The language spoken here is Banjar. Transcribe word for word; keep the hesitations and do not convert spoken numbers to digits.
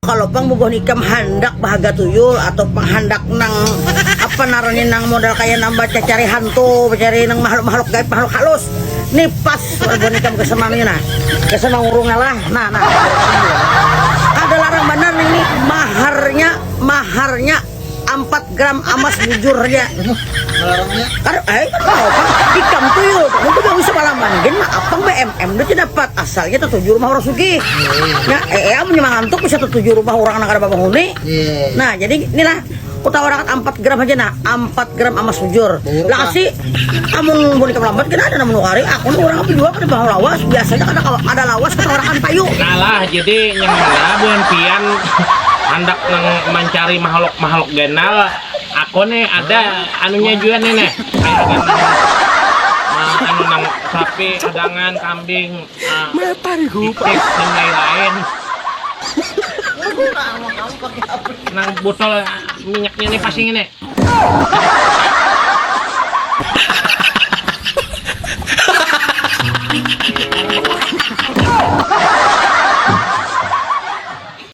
Kalau pang bubuhan ikam handak bahaga tuyul atau pang handak nang apa narannya nang modal kaya nang baca cari hantu, cari nang makhluk-makhluk gaib, makhluk halus, nih pas bubuhan ikam kesemangnya nah, kesemang urungnya lah, nah nah. Ada larang benar nih, nih maharnya, maharnya empat gram amas bujur aja. Melarangnya. Kar eh kan mau kan ikam tuyul, itu gak usah malaman. Gin mah apang B M M udah dapat, asalnya tertuju rumah orang sugih. Ya, eh, eh amun nyaman ngantuk bisa tertuju rumah orang nang kada banghuni. Iya. Nah, jadi inilah kutawarakan empat gram aja nah, empat gram amas bujur. Bujur, Lah Pak. Sih, amun mun ikam lambat kena ada nang menukari, aku nih orang apa juga kada bawa lawas, biasanya kada kawa- ada lawas kutawarakan payu. Nah lah, jadi nyamana buhan pian handak nang mencari makhluk-makhluk ganal, aku nih ada anunya juga nih nih. Kayak ada nang, eh, anu nang sapi, hadangan, kambing, eh, Matariku. tikus dan lain-lain. Nang botol minyaknya nih pasti ini.